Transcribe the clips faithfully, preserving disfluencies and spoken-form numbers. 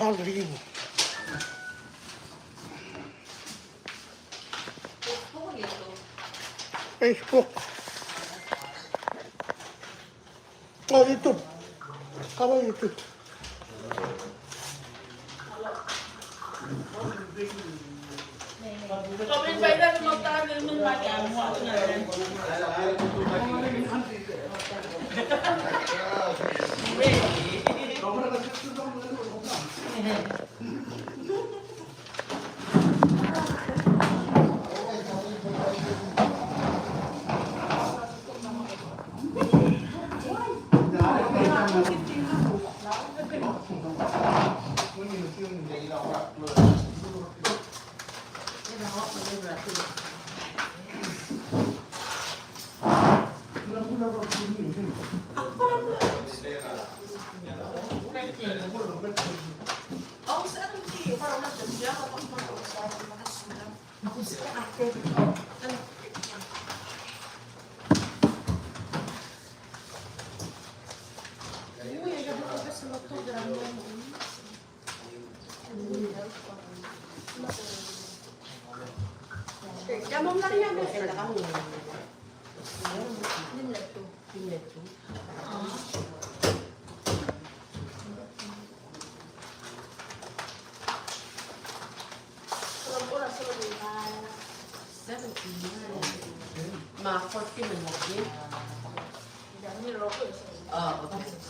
Paul Riu. Facebook. Oh, YouTube. Kau a YouTube. Seventeen. Me a fourteen el mo. Ah, okay.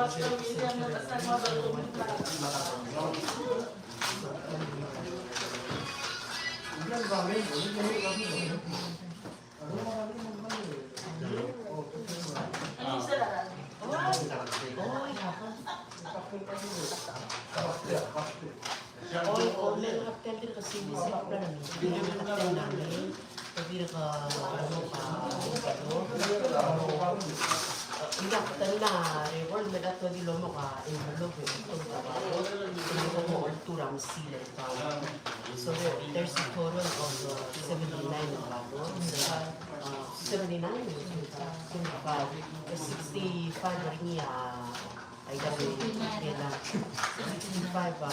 Oi, oi, me ng a tel dirk siliu se plan. Dirk a tel nang, dirk a, a, a, a, dirk a tel nang, reward me a tel di lomok a envelope, e, tul a, tul a, tul a, tul a, tul a, So there, there's a total of, uh, seventy-nine of ballots. Uh, seventy-nine? Seventy-five. Uh, sixty-five er ngii a, a, sixty-five, uh,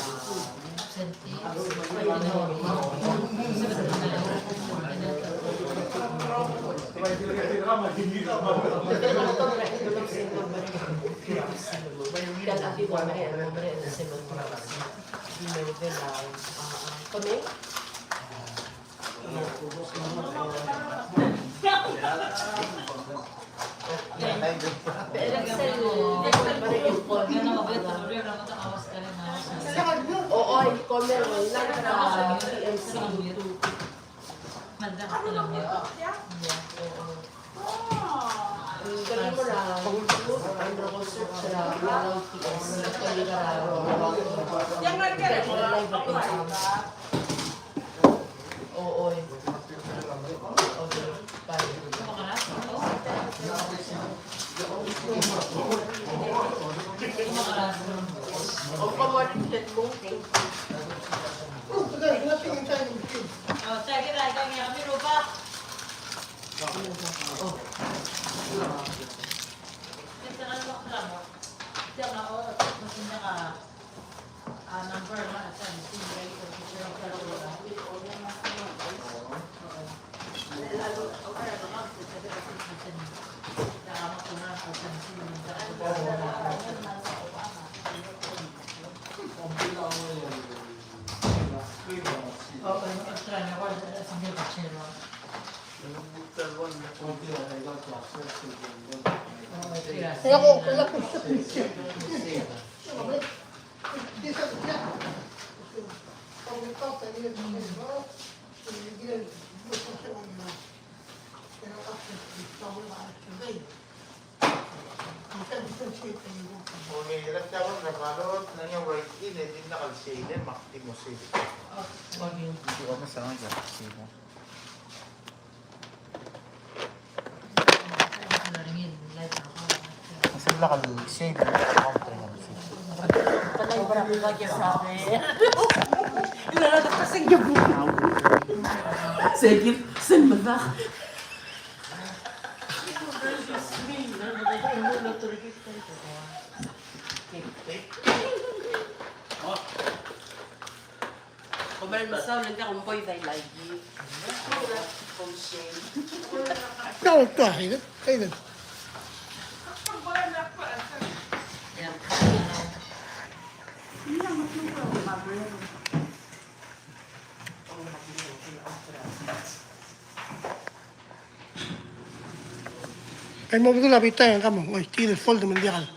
Ai mo bedul a bita e ng kmo, oi, tia el fold me ng diak el.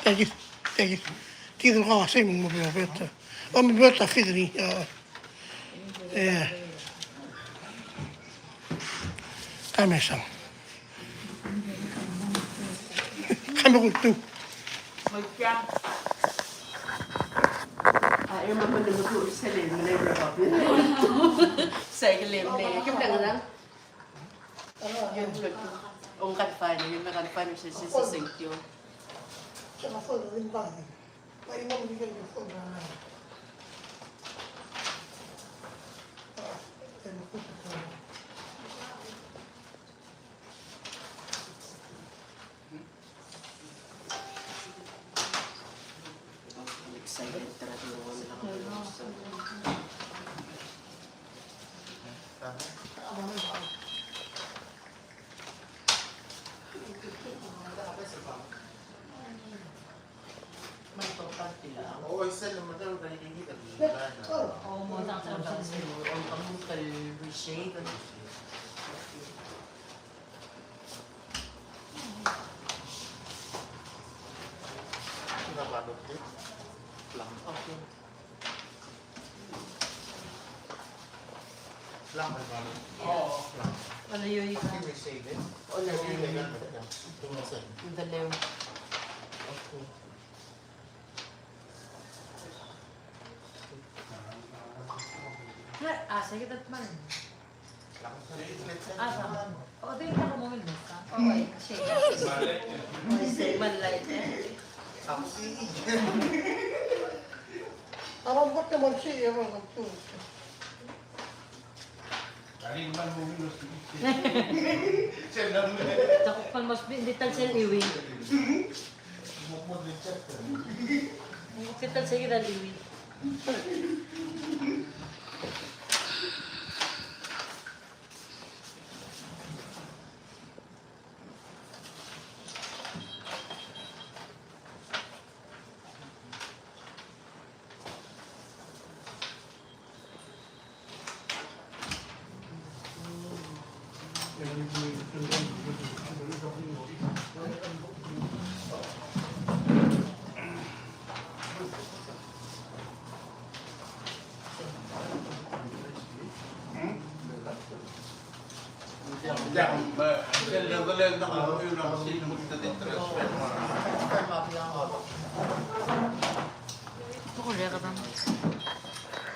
Tia kid, tia kid. Tia kid el kau a sei me ng mo beot, beot. O, me beot a feed er ngii, o. E. Ka mesang. Ka mekultu. Oi, tia. A, e, me ng mo beot sel, me ng mo beot. Sel, me ng mo beot. Ong kan fine, ong kan fine, se, se, se, se, se, Di tal sel iwi. Di tal sel iwi.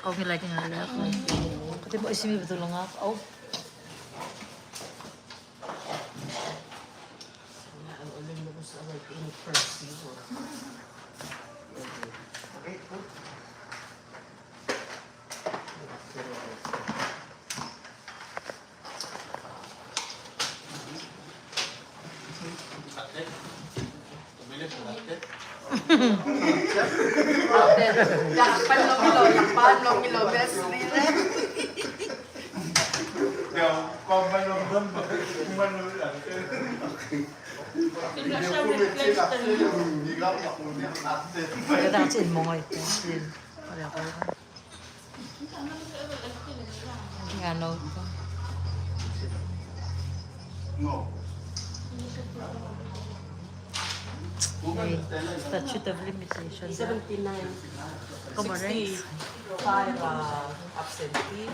Kau ngilai ke ngalek. Kau te mo isimi betul ngak. Au. Statute of limitation. Seventy-nine. Sixty-five, uh, absentee,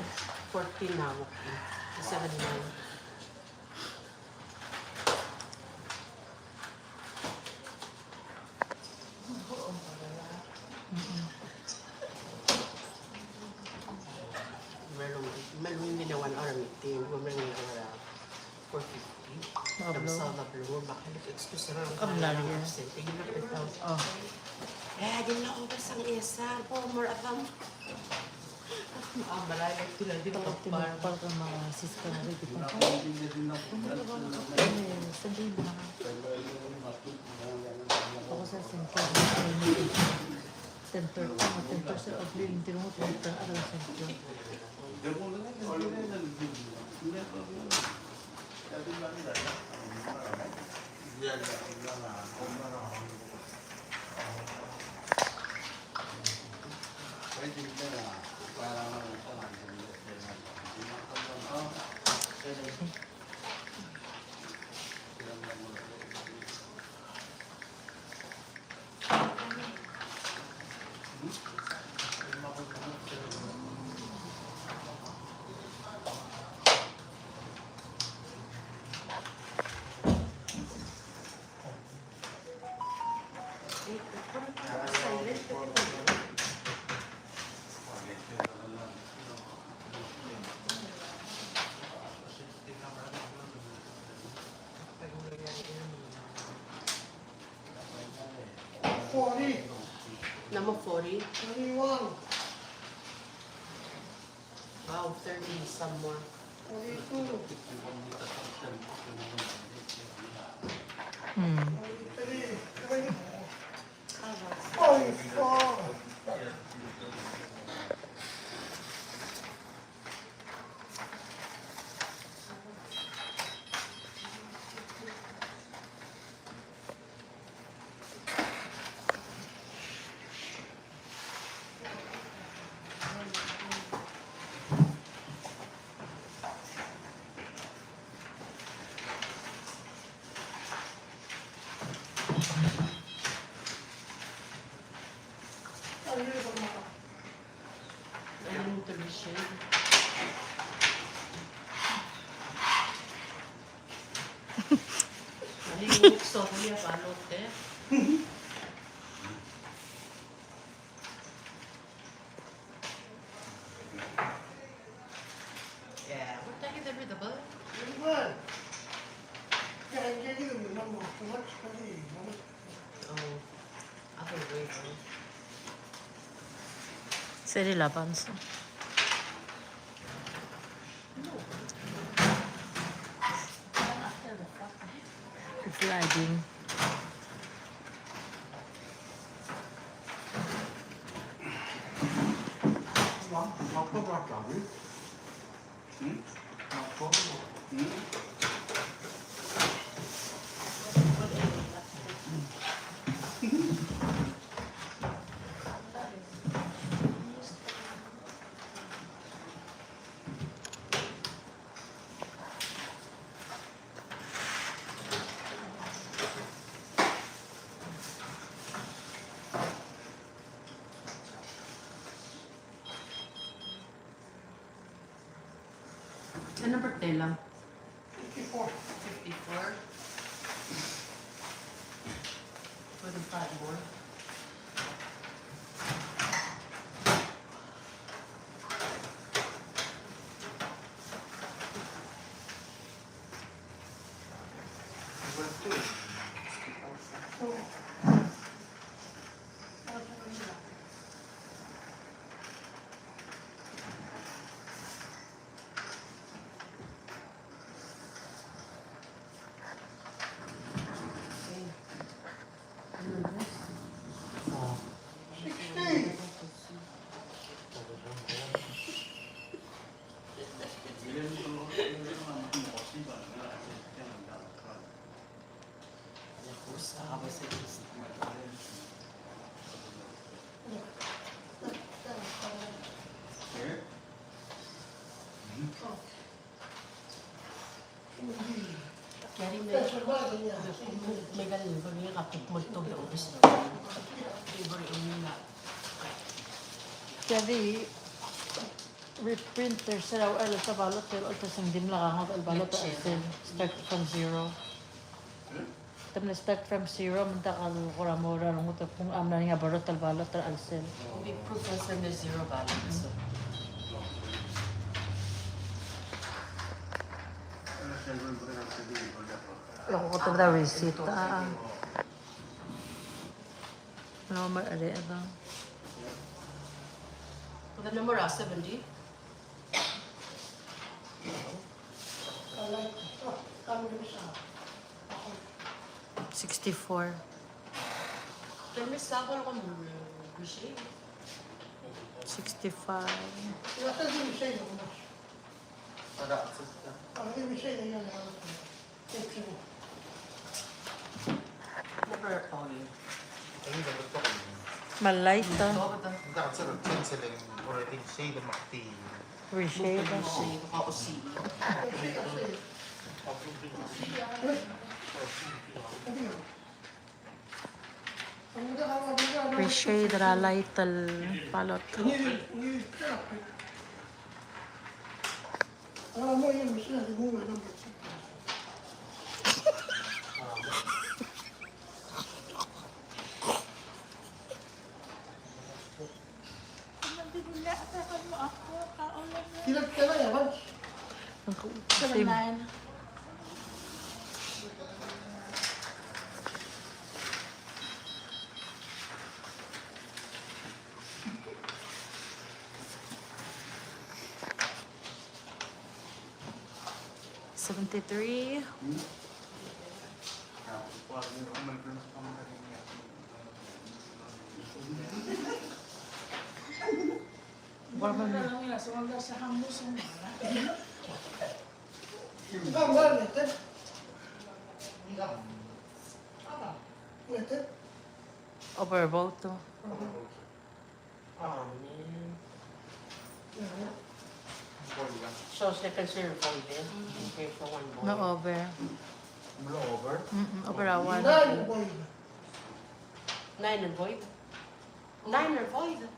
fourteen, uh, walk-in. Seventy-nine. Melung, melung di na one hour meeting, melung di na four fifty. Kabla. Kabla, yeah. Eh, di na over sang esa, po, more of them. Forty. Number forty. Forty-one. Wow, thirty some more. Forty-two. Hmm. Forty-three. Forty-four. Seri labanso. It's lagging. Ano number tela? Fifty-four. Fifty-four. Twenty-five more. Kadi reprint er sel a uchei el ta ballot, el ta sel dimlak a ngodech el ballot er sel start from zero. Te mle start from zero, me ng diak el kora mo er a rengud el kmo ng mla er ngii a ballot el ballot er a chelsel. Will be proof of send a zero ballot, so. Lo ko kotobed a receipt, a. Lo mo er a, a. The number are seventy. Sixty-four. Sixty-five. Malaita. Reshade. Reshade er a laitel ballot. Seven nine. Seventy-three. Overvote. So, second series void, eh? Okay, for one void. No over. No over? Mm-mm, over a one. Nine and void. Nine or void?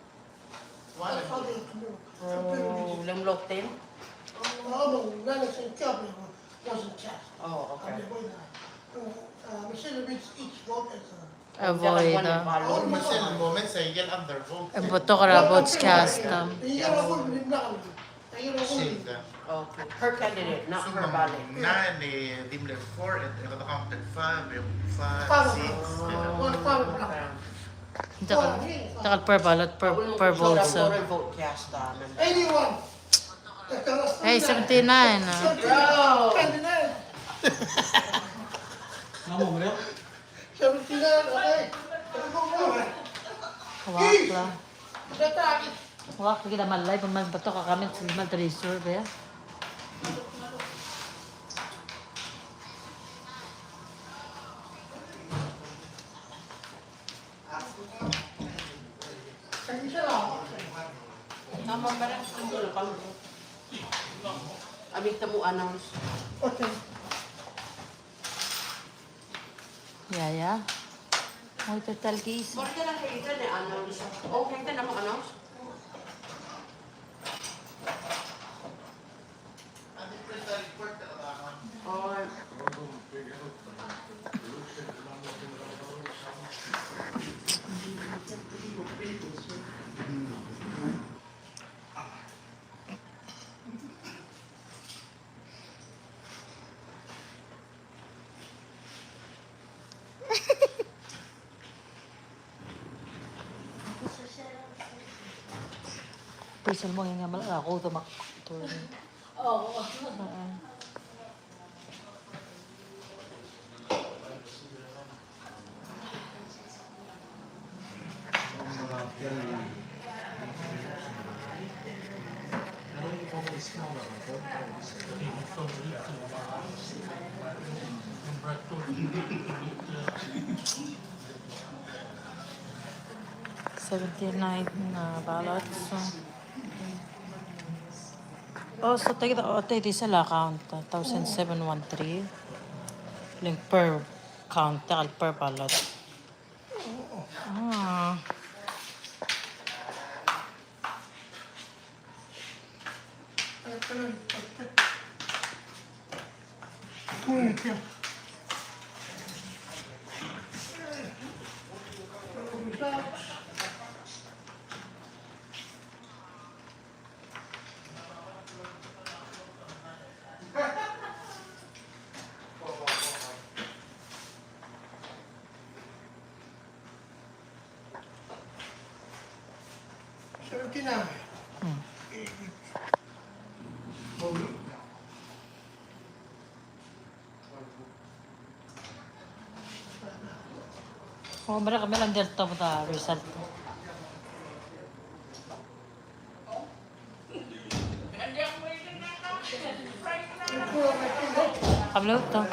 Oh, le mlo ten? Oh, okay. A void. Ng betok er a votes cast. Okay. Per candidate, not per ballot. Ng di mle four, e kede count el five, e five, six, e ng di el per ballot, per, per vote, so. Anyone? Hey, seventy-nine, ah. Bro. Seventy-nine, okay. Uak la. Uak, kid a mle live, me ng betok a comments el mle reserve, e. Ya, ya. Mo ito tal case. Pwis el mo ngii a mle ko udomak. Oh. Seventy-nine, uh, ballots. Oh, so take the, oh, take this account, uh, thousand seven one three. Link per count, uh, per ballot. Ah. Oh, merek a mle di el top the result. Kabel a top.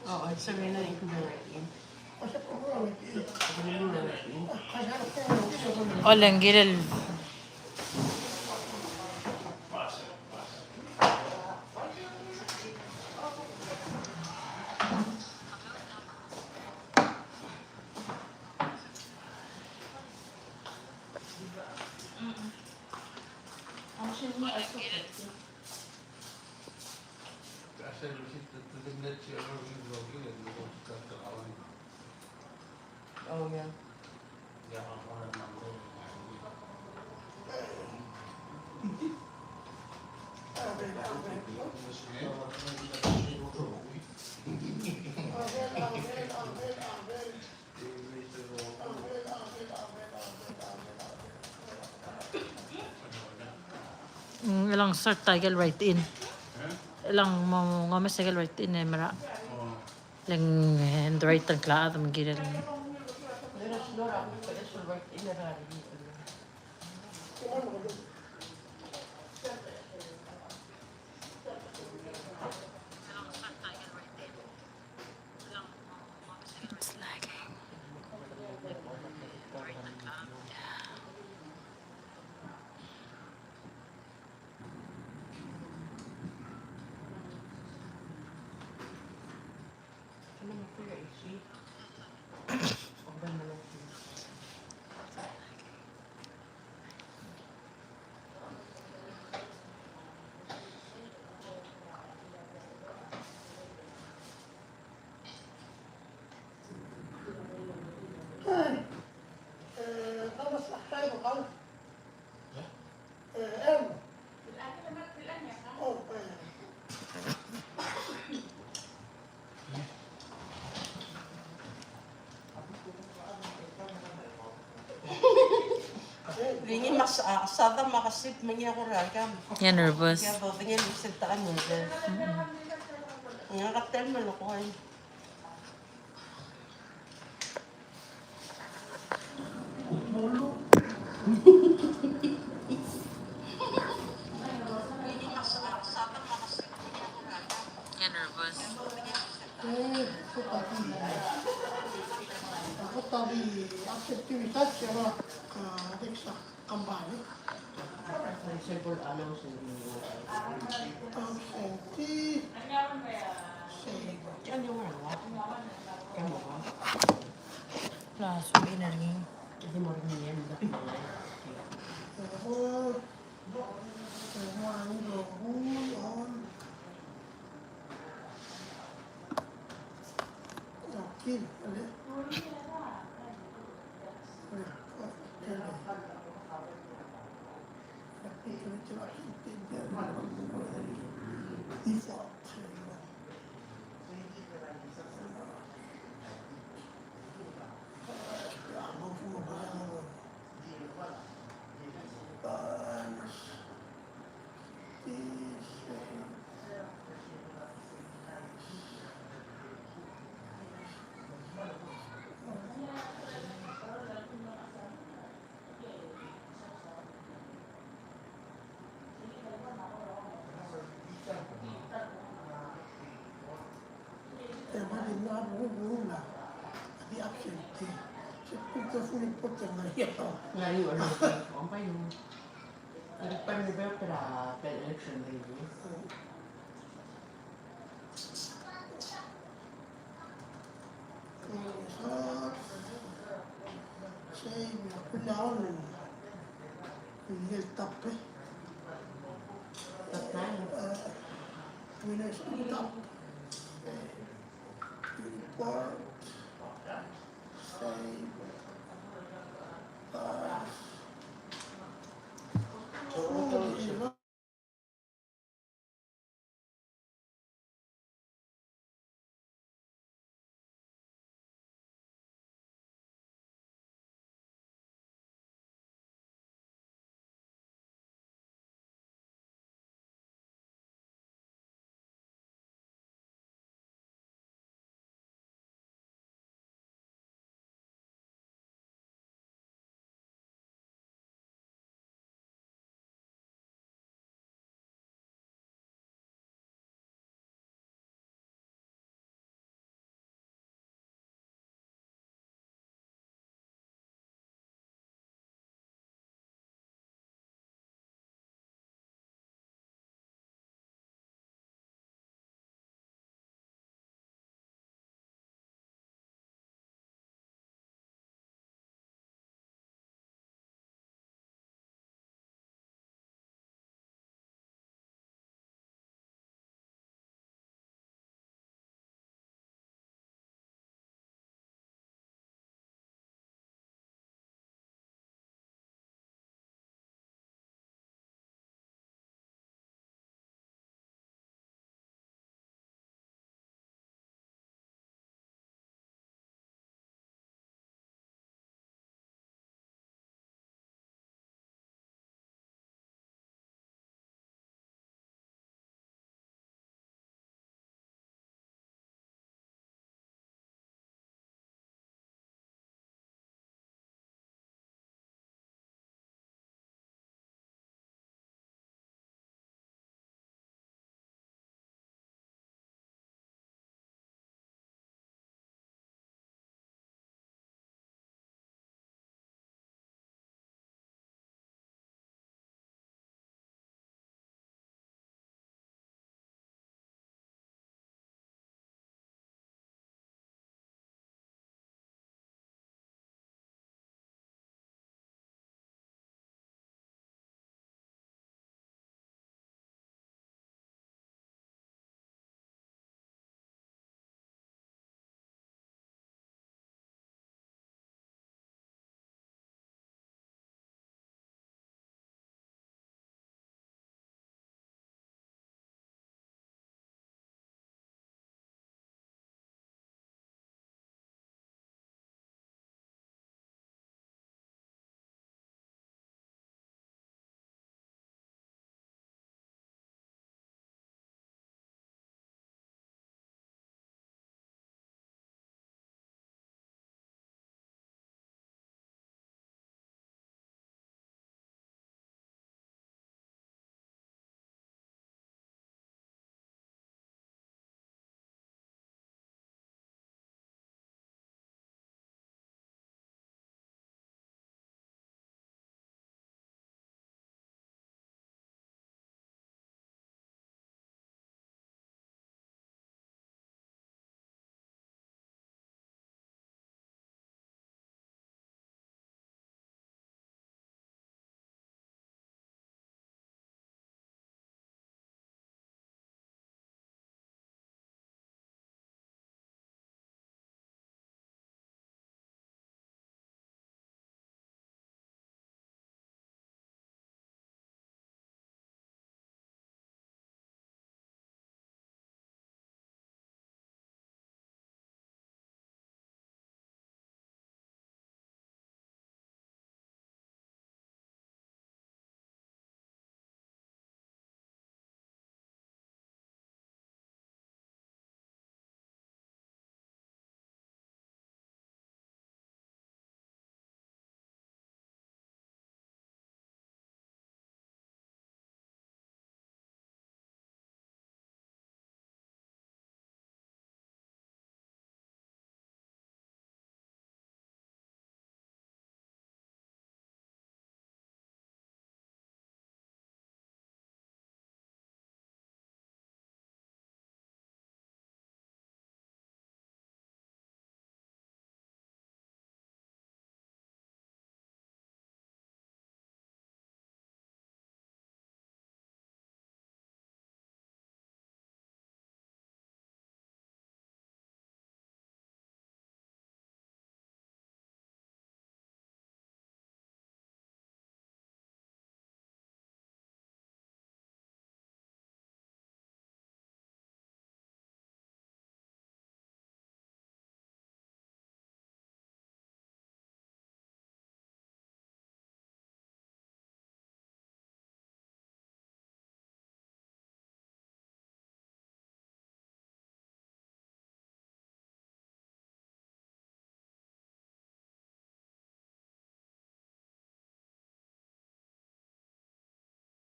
Oh, it's a really good. Ole ng kirel. Oh, yeah. Mm, e le ng start a ikel write-in. E le ng mo, mo omes a ikel write-in e mera. Le ng handwrite el klechad me ng kirel. It's lagging. Di ngii me a, a, a Sadam a kesip me ngii a kora kang. Ia nervous. Ia dodengei el sel ta el mong. Ngak a tel me a lokuai. Ia nervous. Plus, we energy.